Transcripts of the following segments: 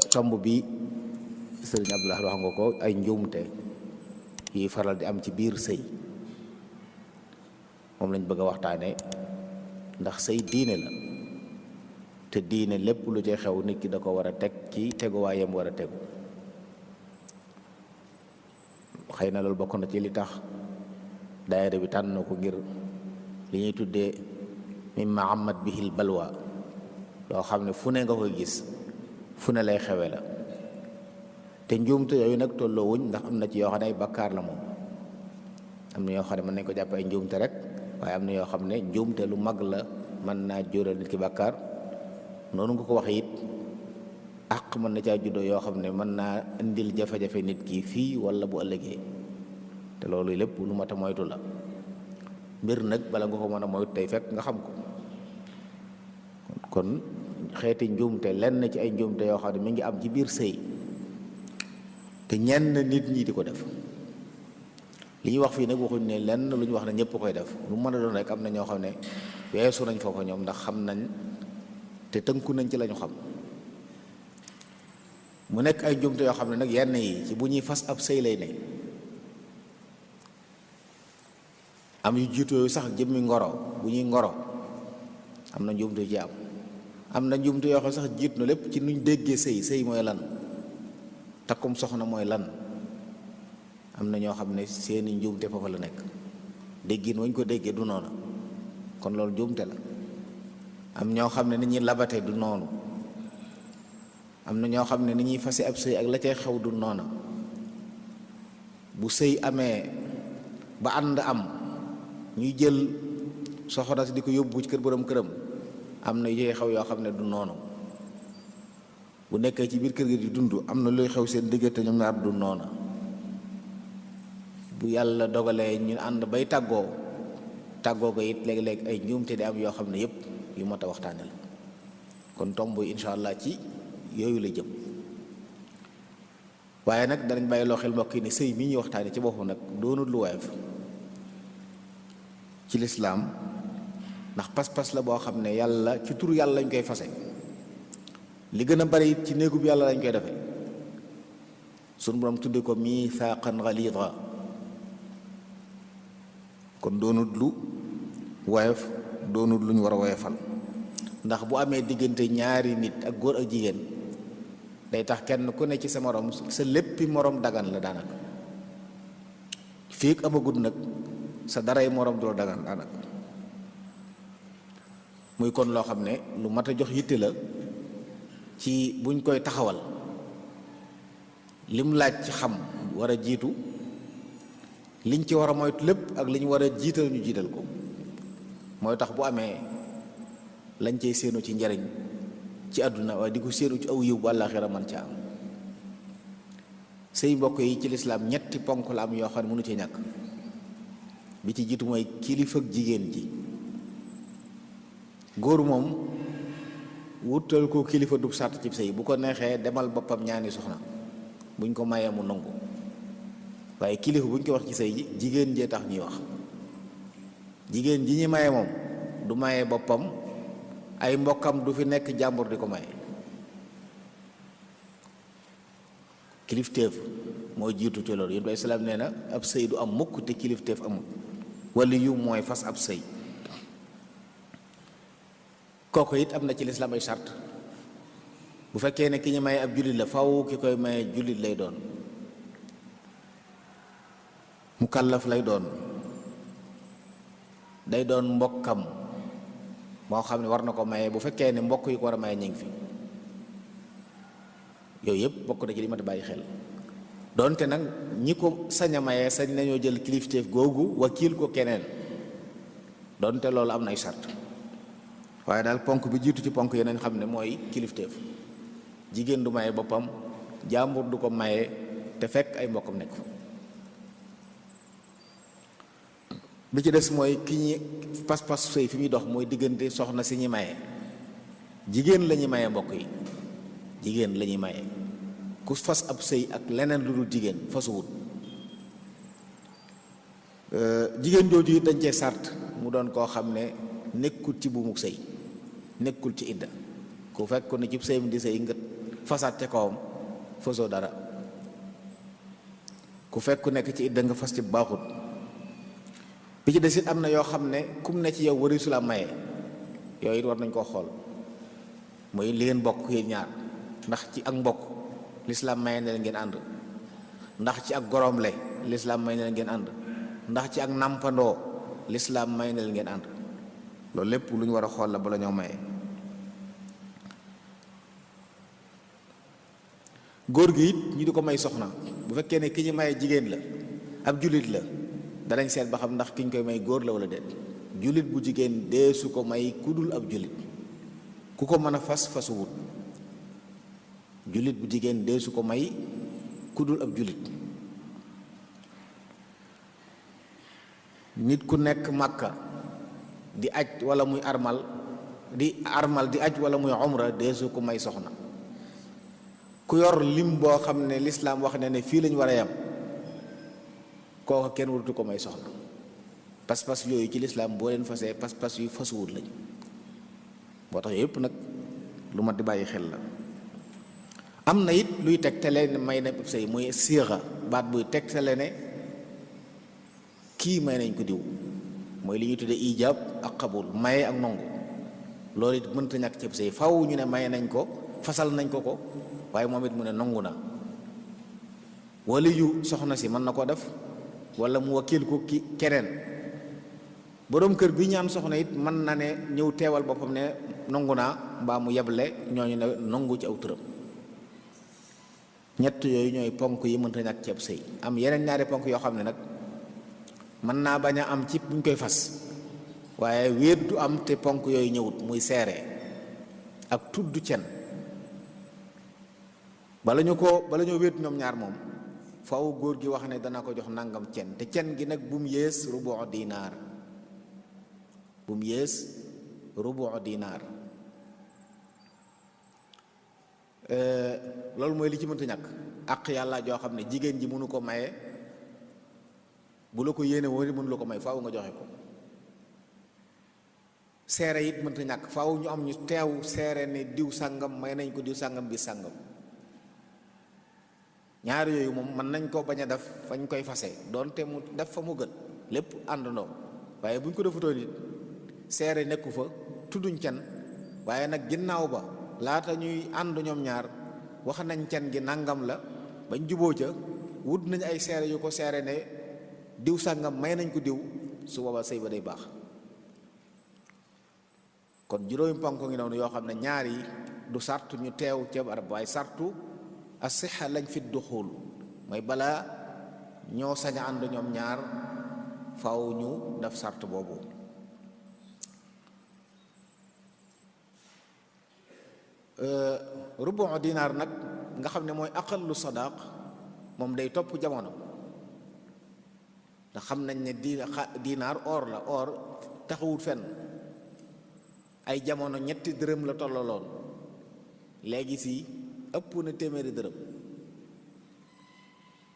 tomb bi sëriñ Abdullah wax nga ko, ay njuumte yi faral di am ci biir sëy moom lañ bëgg a waxtaane, ndax sëy diine la te diine lépp lu ci xew nit ki da ko war a teg ci teguwaayam war a tegu. xëy na loolu bokk na ci li tax daayira bi tànn ko ngir li ñuy tuddee mimma amat bihil balwa, loo xam ne fu ne nga koy gis, fu ne lay xewe la. te njuumte yooyu nag tolloo wuñ, ndax am na ci yoo xam ne ay bakkaar la moom. am na yoo xam ne mën nañ ko jàpp ay njuumte rek, waaye am na yoo xam ne njuumte lu mag la, mën naa jural nit ki bakkaar. noonu nga ko waxe it àq mën na caa juddoo yoo xam ne mën naa indil jafe-jafe nit ki fii wala bu ëllëgee, te loolu lépp lu mat a moytu la. mbir nag bala nga ko mën a moytu tey fekk nga xam ko. kon xeeti njuumte, lenn ci ay njuumte yoo xam ne mi ngi am ci biir sëy te ñenn nit ñi di ko def. li ñuy wax fii nag waxuñ ne lenn lu ñu wax ne ñëpp koy def, lu mën a doon rek am na ñoo xam ne weesu nañ foofa ñoom, ndax xam nañ te tënku nañ ci lañu xam. mu nekk ay njuumte yoo xam ne nag yenn yi ci bu ñuy fas ab sëy lay ne. am yu jiitu yooyu sax jëmmi ngoro, bu ñuy ngoro am na njuumte ci am na njuumte yoo xam sax jiit na lépp ci nuñ déggee sëy mooy lan, takkum soxna mooy lan. am na ñoo xam ne seeni njuumte foofa la nekk, déggin wañ ko déggee du noonu, kon loolu njuumte la. am ñoo xam ne ni ñuy labate du noonu, am na ñoo xam ne ni ñuy fase ab sëy ak la cay xew du noona. bu sëy amee ba ànd am, ñuy jël soxna si di ko yóbbu ci kër borom këram, am na yooy xew yoo xam ne du noonu. bu nekkee ci biir kër gi di dund, am na luy xew seen diggante ñoom ñaar du noona. bu yàlla dogalee ñu ànd bay tàggoo ko it léeg-léeg ay njuumte di am yoo xam ne yépp yu mat a waxtaane la. kon tomb yi incha allah ci yooyu la jëm. waaye nag danañ bàyyi loo xel mbokk yi ne sëy mi ñuy waxtaane ci boppam nag doonul lu woyof ci lislaam, ndax pas-pas la boo xam ne yàlla ci turu yàlla lañ koy fase. li gën a bari it ci néegub yàlla lañ koy defe. sunu borom tudde ko miisaaqan galiida, kon doonut lu woyof, doonut lu ñu war a woyofal. ndax bu amee diggante ñaari nit ak góor ak jigéen, day tax kenn ku ne ci sa morom, sa léppi morom dagan la daanaka. fii ak amagut nag sa daray morom du la dagan daanaka. muy kon loo xam ne lu mat a jox yitte la ci buñ koy taxawal. lim laaj ci xam war a jiitu, liñ ci war a moytu lépp ak li ñu war a jiital ñu jiital ko. mooy tax bu amee lañ cey séenu ci njariñ ci àdduna, waaye di ko séenu ci aw yiw bu àllaaxira man ca am. sëy mbokk yi ci lislaam ñetti ponk la am yoo xam ne mënu ci ñàkk. bi ci jiitu mooy kilifa ak jigéen ji. góor moom wutal ko kilifa du sàrt ci sëy, bu ko neexee demal boppam ñaani soxna buñ ko mayee mu nangu, waaye kilifa buñ ko wax ci sëy ji jigéen jee tax ñuy wax. jigéen ji ñi maye moom du maye boppam, ay mbokkam du fi nekk jàmbur di ko maye. kilifteef moo jiitu ci loolu. Yonent bi islaam nee na ab sëy du am mukk te kilifteef amul. wala yu mooy fas ab sëy. kooku it am na ci lislaam ay sart. bu fekkee ne ki ñu maye ab jullit la, faw ki koy maye jullit lay doon, mukallaf lay doon, day doon mbokkam moo xam ne war na ko maye. bu fekkee ne mbokk yi ko war a maye ñu ngi fi. yooyu yëpp bokk na ci li mat a bàyyi xel. doonte nag ñi ko sañ a maye sañ nañoo jël kilifteef googu wakiil ko keneen, doonte loolu am na ay sart. waaye daal ponk bi jiitu ci ponk yeneen xam ne mooy kilifteef. jigéen du maye boppam, jàmbur du ko maye te fekk ay mbokkam nekk. bi ci des mooy ki ñi pas-pas sëy fi muy dox mooy diggante soxna si ñi maye. jigéen la ñuy maye mbokk yi, jigéen la ñuy maye. ku fas ab sëy ak leneen lu dul jigéen fasuwut. jigéen jooju it dañ cee sart mu doon koo xam ne nekkul ci buumu sëy, nekkul ci idda. ku fekk ko ne ci sëyam di sëy nga fasaat ca kawam fasoo dara. ku fekk ku nekk ci idda nga fas ci baaxut. bi ci desit am na yoo xam ne kum ne ci yow warisu la maye, yooyu it war nañ koo xool. mooy li ngeen bokk yéen ñaar, ndax ci ak mbokk lislaam maye na leen ngeen ànd, ndax ci ak goromle lislaam may na leen ngeen ànd, ndax ci ak nàmpandoo lislaam may na leen ngeen ànd. loolu lépp lu ñu war a xool la bala ñoo maye. góor gi it ñu di ko may soxna bu fekkee ne ki ñu maye jigéen la ab jullit la, danañ seet ba xam ndax ki ñu koy may góor la wala déet. jullit bu jigéen dee su ko may ku dul ab jullit, ku ko mën a fasu wut. jullit bu jigéen dee su ko may ku dul ab jullit. nit ku nekk Makka di aj wala muy armal di aj wala muy umra dee su ko may soxna. ku yor lim boo xam ne lislaam wax ne fii lañ war a yam, kooka kenn waratu ko may soxna. pas-pas yooyu ci lislaam boo leen fasee pas-pas yu fasuwut lañ. boo tax yëpp nag lu mat di bàyyi xel la. am na it luy tegtale ne may na sëy muy siixa, baat buy tegtale ne kii may nañ ko diw, mooy li ñuy tuddee ijaab ak xabul, maye ak nongu. loolu it mënta ñàkk ci sëy, faw ñu ne maye nañ ko, fasal nañ ko, waaye moom it mu ne nongu na. wali yu soxna si mën na koo def, wala mu wakiil ko ki keneen. boroom kër bi ñaan soxna it mën na ne ñëw teewal boppam ne nongu naa, mbaa mu yeble ñooñu ne nongu ci aw turam. ñett yooyu ñooy ponk yi mënta ñàkk ci ab sëy. am yeneen ñaari ponk yoo xam ne nag mën naa bañ a am ci buñ koy fas, waaye wéet du am te ponk yooyu ñëwut, muy seere ak tudd cen. bala ñoo wéet ñoom ñaar moom faaw góor gi wax ne dana ko jox nangam cen, te cen gi nag bu mu yées rubu dinaar, bu mu yées rubu dinaar. loolu mooy li ci mënta ñàkk. àq yàlla joo xam ne jigéen ji mënu ko maye, bu la ko yéene woon mënu la ko may, faaw nga joxe ko. seere it mënta ñàkk, faaw ñu am ñu teew seere ne diw sàngam may nañ ko diw sàngam bi sàngam. ñaar yooyu moom mën nañ ko bañ a def fañ koy fase, doonte mu def fa mu gën, lépp àndandoo. waaye buñ ko defutoon nit seere nekku fa, tudduñ can, waaye nag ginnaaw ba laata ñuy ànd ñoom ñaar wax nañ can gi nangam la, bañ juboo ca wut nañ ay seere yu ko seere ne diw sàngam may nañ ko diw, su boobaa sëy ba day baax. kon juróomi ponk ngi noonu yoo xam ne ñaar yi du sartu ñu teew ca barab, waaye sartu asixa lañ fi duxul, mooy balaa ñoo sañ a ànd ñoom ñaar faw ñu def sart boobu. rubu dinaar nag nga xam ne mooy aqallu sadaq, moom day topp jamono. ndax xam nañ ne dinaar or la, or taxawut fenn. ay jamono 3 dërëm la tollaloon, léegi si ëpp na téeméeri dërëm.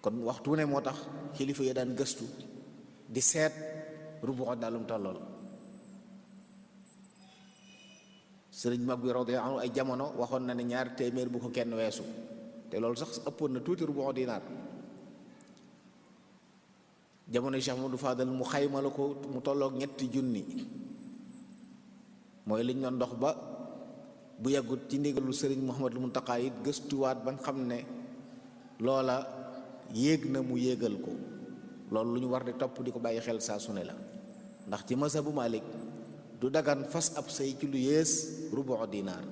kon waxtu ne moo tax kilifa yi daan gëstu di seet rubu daalum tollool. sëriñ mag bi radiyallahu anhu ay jamono waxoon na ne 2 téeméer bu ko kenn weesu, te loolu sax ëppoon na tuuti rubu dinaar. jamono Cheikh Modou Fadal mu xayma la ko mu tolloog 3 junni, mooy liñ doon dox ba bu yàggut ci ndigalu sëriñ Mouhamadul Muntaqa it gëstuwaat bañ xam ne loola yéeg na mu yéegal ko. loolu lu ñu war di topp di ko bàyyi xel saa su ne la, ndax ci mazhabu Malik du dagan fas ab sëy ci lu yées rubu dinaar.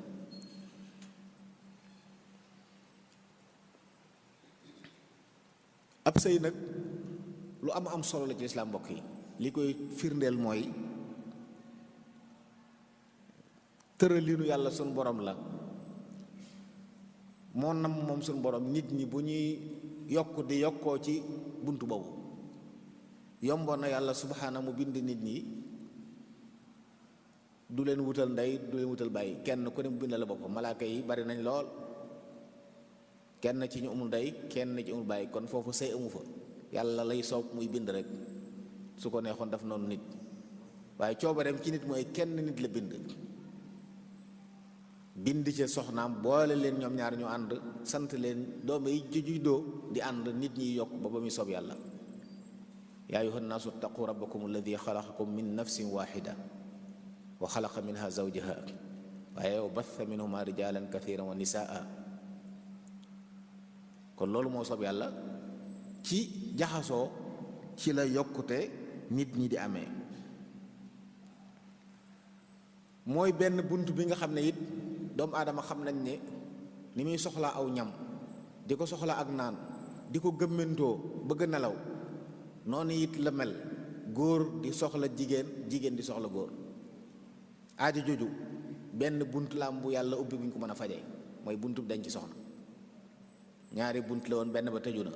ab sëy nag lu am solo la ci lislaam mbokk yi. li koy firndeel mooy tëraliinu yàlla sunu borom la, moo nam moom sunu borom nit ñi bu ñuy yokk di yokkoo ci bunt boobu. yomboon na yàlla subhaana mu bind nit ñi du leen wutal ndey du leen wutal bàyyi, kenn ku ne mu bind la boppam. malaaka yi bari nañ lool, kenn ci ñu amul ndey kenn ci amul bàyyi, kon foofu sëy amu fa. yàlla lay soob muy bind rek, su ko neexoon daf noonu nit. waaye coobareem ci nit mooy kenn nit la bind, bind ca soxnaam boole leen ñoom ñaar ñu ànd sant leen doom yi juddoo di ànd nit ñi yokk ba muy soob yàlla. yaa ayyuhan naasu ttaqu rabbakum alladi xalaqakum min nafsin waxida wa xalaqa minha zawjaha waaye wa batha minhuma rijalan kathiran wa nisaa. kon loolu moo soob yàlla ci jaxasoo ci la yokkute nit ñi di amee. mooy benn bunt bi nga xam ne it doomu aadama xam nañ ne ni muy soxlaa aw ñam di ko soxla ak naan di ko gëmmentoo bëgg nelaw noonu it la mel góor di soxla jigéen, jigéen di soxla góor. aajo joju benn bunt la am bu yàlla ubbi bu ñu ko mën a fajee mooy buntu denc soxna. ñaari bunt la woon, benn ba tëju na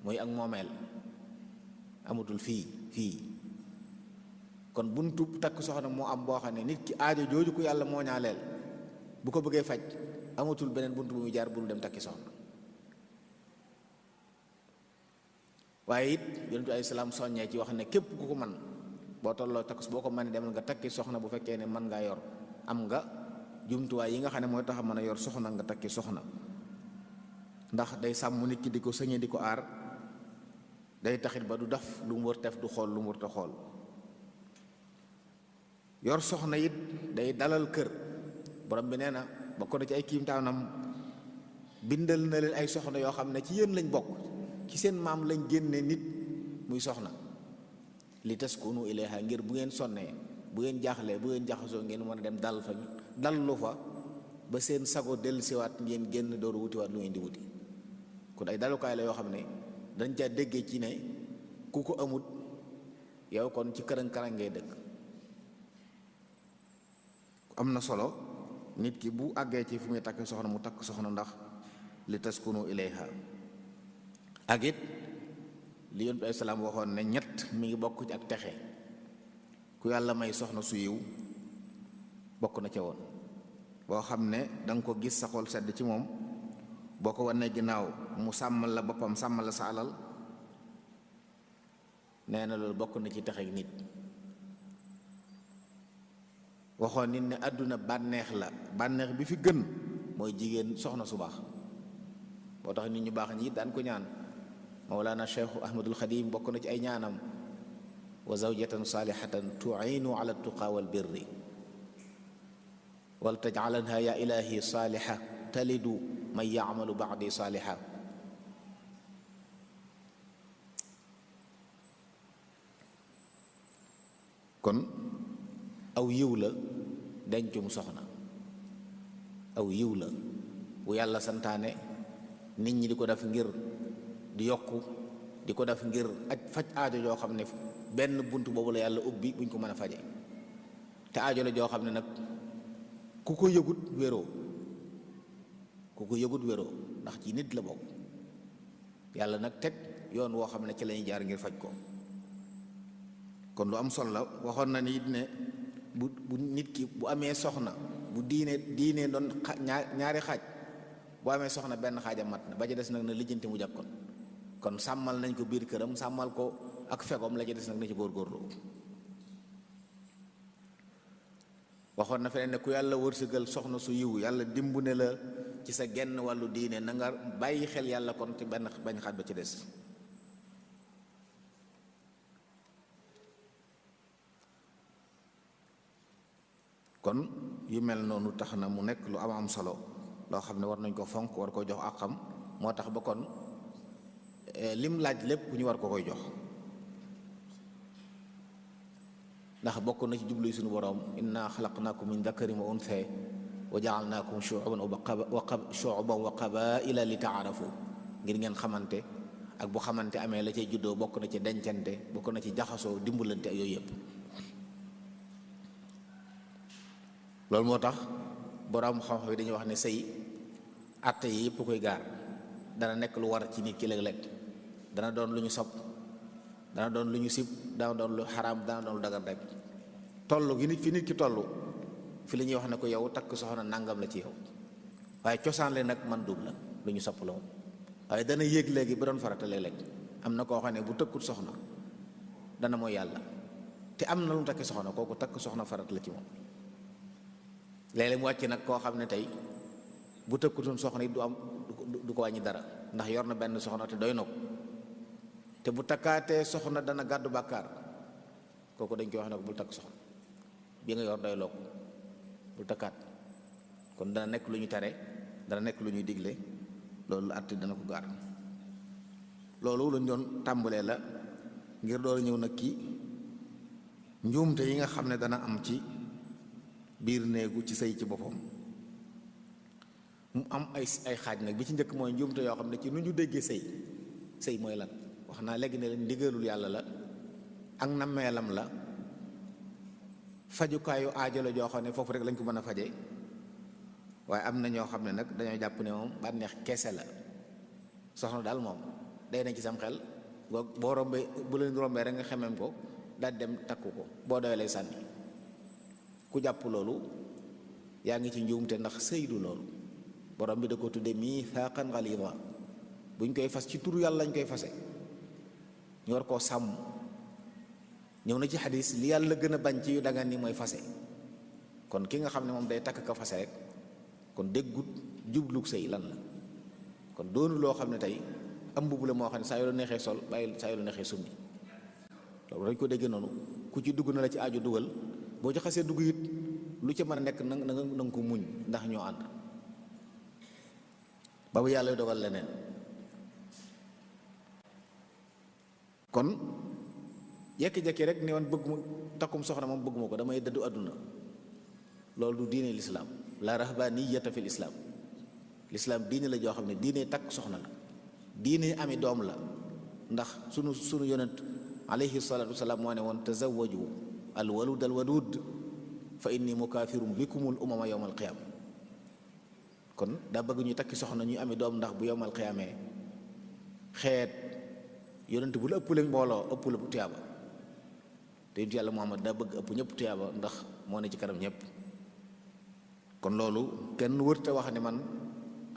mooy ak moomeel amatul fii kon buntu takk soxna moo am boo xam ne nit ki aajo jooju ko yàlla moo ñaaleel bu ko bëggee faj amatul beneen bunt bu muy jaar bu dem takki soxna. waaye it yonent bi alayhi salaam soññee ci wax ne képp ku ko man boo tolloo takk boo ko mënee demal nga takki soxna bu fekkee ne mën ngaa yor am nga jumtuwaay yi nga xam ne mooy tax a mën a yor soxna nga takki soxna. ndax day sàmm nit ki di ko sëñee di ko aar, day taxit ba du def lu mu war def, du xool lu mu war a xool. yor soxna it day dalal kër. borom bi nee na bokk na ci ay kiimtaanam bindal na leen ay soxna yoo xam ne ci yéen lañ bokk, ci seen maam lañ génne nit muy soxna. li taskunu ilayha ngir bu ngeen sonnee, bu ngeen jaaxlee, bu ngeen jaxasoo ngeen mën a dem dal fa dallu fa ba seen sago dellusiwaat ngeen génn dooru wutiwaat lu ngeen di wuti. kon ay dalukaay la yoo xam ne dañ caa déggee ci ne ku ko amut yow kon ci kërën-kërën ngay dëkk. am na solo nit ki bu àggee ci fu muy takk soxna mu takk soxna ndax li taskunu ilayha. ak it li yonent bi salaam waxoon ne ñett mi ngi bokk ci ak texe. ku yàlla may soxna su yiw bokk na ca woon, boo xam ne danga ko gis sa xol sedd ci moom, boo ko wanee ginnaaw mu sàmmal la boppam, sàmmal la sa alal. nee na loolu bokk na ci texe nit. waxoon nit ne àdduna bànneex la, bànneex bi fi gën mooy jigéen soxna su baax. boo tax nit ñu baax ñi daan ko ñaan. Mawlana Cheikhu Ahmadul Xadim bokk na ci ay ñaanam wa zawjatan salihatan tu'inu ala tuqa wal birri wal taj'alanha ya ilahi saliha talidu man ya'malu ba'di saliha. kon aw yiw la dencum soxna, aw yiw la bu yàlla santaane nit ñi di ko def ngir di yokku, di ko def ngir faj aajo joo xam ne benn bunt boobu la yàlla ubbi buñ ko mën a faje. te aajo la joo xam ne nag ku ko yëgut wéroo, ku ko yëgut wéroo ndax ci nit la bokk. yàlla nag teg yoon woo xam ne ci lañuy jaar ngir faj ko. kon lu am solo la. waxoon na ni it ne bu nit ki bu amee soxna, bu diine doon ñaari xaaj, bu amee soxna benn xaajam mat na, ba ca des nag na lijjanti mu jàkkoon. kon sàmmal nañ ko biir këram, sàmmal ko ak fegoom, la ca des nag na ci góorgóorlu. waxoon na feneen ne ku yàlla wërsëgal soxna su yiw, yàlla dimbu ne la ci sa genn wàllu diine, na nga bàyyi xel yàlla kon ci benn bañ xaaj ba ci des. kon yu mel noonu tax na mu nekk lu am solo loo xam ne war nañ ko fonk, war koo jox àqam. moo tax ba kon lim laaj lépp ñu war ko koy jox, ndax bokk na ci jubluy suñu boroom inna xalaqnaakum min dakarin wa untha wa jaalnaakum shu'uban wa qabaa'ila li ta'aarafu, ngir ngeen xamante. ak bu xamante amee la cay juddoo bokk na ci dencante, bokk na ci jaxasoo, dimbalante ak yooyu yëpp. loolu moo tax boroom xam-xam yi dañuy wax ne sëy àtte yi yëpp koy gaar. dana nekk lu war ci nit ki léeg-léeg, dana doon lu ñu sopp, dana doon lu ñu sib, dana doon lu xaraam, dana doon lu dagan rek. toll gi nit fi nit ki toll fi la ñuy wax ne ko yow takk soxna nangam la ci yow, waaye cosaan le nag man dub la lu ñu sopp la moom. waaye dana yéeg léegi ba doon farata léeg-léeg. am na koo xam ne bu tëkkut soxna dana mooy yàlla, te am na lu mu takki soxna, kooku takk soxna farat la ci moom. léeg-léeg mu wàcc nag koo xam ne tey bu tëkkutoon soxna yi du ko wàññi dara ndax yor na benn soxna te doy na ko te bu takkaatee soxna dana gàddu bàkkaar kooku dañ koy wax ne ko bul takk soxna bi nga yor doy loo ko bul takkaat kon dana nekk lu ñu tere dana nekk lu ñuy digle loolu àtte dana ko gaar loolu lañ doon tàmbalee la ngir doon ñëw nag ki njuumte yi nga xam ne dana am ci biir néegu ci sëy ci boppam mu am ay xaaj nag bi ci njëkk mooy njuumte yoo xam ne ci nu ñu déggee sëy mooy lan wax naa léegi ne leen ndigalul yàlla la ak nammeelam la fajukaayu aajo la joo xam ne foofu rek lañ ko mën a faje waaye am na ñoo xam ne nag dañoo jàpp ne moom bànneex keese la soxna daal moom day na ci sam xel boo rombee bu leen rombee rek nga xemem ko daal dem takku ko boo doy lay sànni ku jàpp loolu yaa ngi ci njuumte ndax sëy du loolu borom bi da ko tudde miisaaqan galiida buñ koy fas ci turu yàlla lañ koy fase ñu war koo sàmm ñëw na ci xadis li yàlla gën a bañ ci yu dagan ni mooy fase kon ki nga xam ne moom day takk ka fase rek kon déggut jublug sëy lan la kon doonu loo xam ne tey am mbubb la moo xam ne saa yu la neexee sol bàyyi saa yu la neexee summi loolu dañ ko dégg noonu ku ci dugg na la ci aju dugal boo ci xasee dugg it lu ca mën a nekk na nga ko muñ ndax ñoo ànd ba bu yàlla dogal leneen kon jekki-jekki rek ne woon bëgguma takkum soxna moom bëgguma ko damay dëddu àdduna loolu du diine lislaam la rahbaniyata fil islaam lislaam diine la joo xam ne diine takk soxna la diine ami doom la ndax sunu yonent alayhi salaatu wasalaam moo ne woon tazawwaju al walud al wadud fa inni mukaafirum bikumul umama yowmal qiyaama kon daa bëgg ñu takki soxna ñuy ami doom ndax bu yowmal qiyaamee xeet yonent bu la ëpp leen mbooloo ëpp la tuyaaba te yonent yàlla Muhammad daa bëgg ëpp ñëpp tuyaaba ndax moo ne ci kanam ñëpp kon loolu kenn wërta wax ne man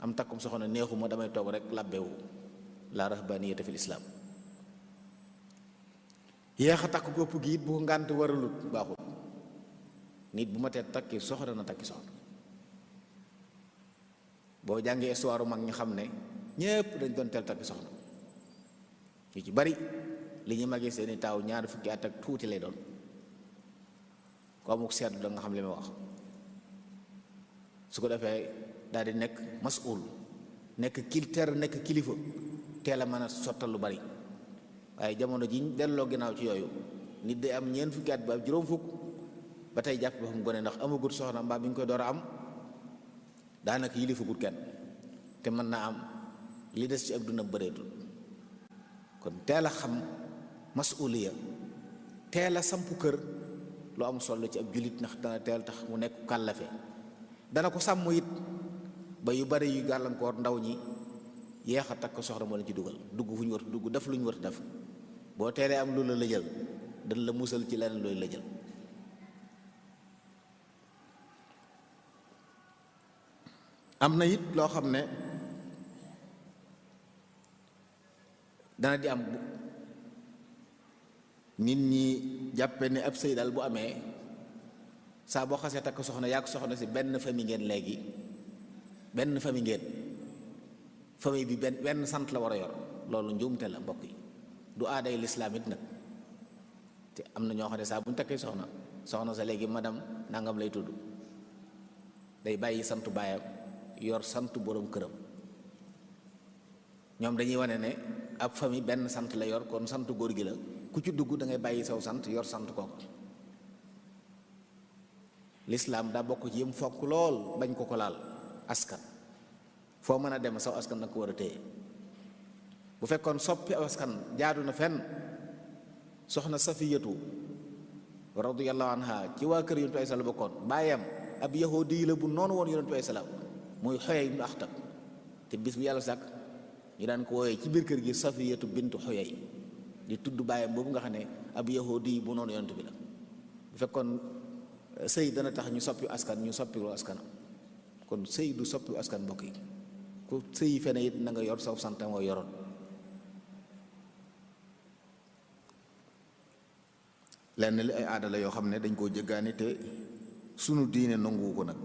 am takkum soxna neexuma damay toog rek làbbewu la rahbaniyata fil islaam yéex a takk gopp gi it bu ko ngànt waralut baaxul nit bu ma tee takki soxna na takki soxna boo jàngee histoire mag ñu xam ne ñépp dañ doon teel takki soxna yu ci bari li ñu magee seeni taaw ñaar fukki at ak tuuti lay doon ko amuk seetlu da nga xam li may wax su ko defee daal di nekk masul nekk nekk kilifa teel a mën a sottal lu bari waaye jamono ji ñu delloo ginnaaw ci yooyu nit day am ñeent fukki at ba juróom fukk ba tey jàpp ba xam gone ndax amagut soxna mbaa bi ñu koy door a am daanaka yilifagut kenn te mën naa am li des ci ak duna bëreetul kon teel a xam masuliya teel a sampu kër lu am solo ci ab jullit ndax dana teel tax mu nekk kàllafe dana ko sàmm it ba yu bari yu gàllankoor ndaw ñi yeex a takk soxna moo leen ci dugal dugg fu ñu war dugg def lu ñu war def boo teelee am lu la lëjal dana la musal ci leneen looy lëjal am na it loo xam ne dana di am nit ñi jàppe ne ab sëy daal bu amee saa boo xasee takk soxna yaa ko soxna si benn famille ngeen léegi benn famille ngeen famille bi benn sant la war a yor loolu njuumte la mbokk yi du aaday lislaam it nag te am na ñoo xam ne saa bu ñu takkee soxna sa léegi madame nangam lay tudd day bàyyi santu baayam yor sant boroom këram ñoom dañuy wane ne ab famille benn sant la yor kon sant góor gi la ku ci dugg da ngay bàyyi saw sant yor sant kooku lislaam daa bokk ci yëm fokk lool bañ ko laal askan foo mën a dem saw askan nag ko war a téye bu fekkoon soppi aw askan jaadu na fenn soxna Safiyatu radiyallahu anha ci waa kër yonent bi salaam bokkoon baayam ab yahudi la bu noonu woon yonent bi salaam muy Xuyay ibnu Axtab te bis bu yàlla sàkk ñu daan ko wooyee ci biir kër gi Safiyatu bintu Xuyay di tudd baayam boobu nga xam ne ab yahudi bu noonu yonent bi la bu fekkoon sëy dana tax ñu soppi askan ñu soppilu askanam kon sëy du soppi askan mbokk yi ku sëy fene it na nga yor saw sant nga yoroon lenn li ay aada la yoo xam ne dañ koo jëggaani te sunu diine nanguwu ko nag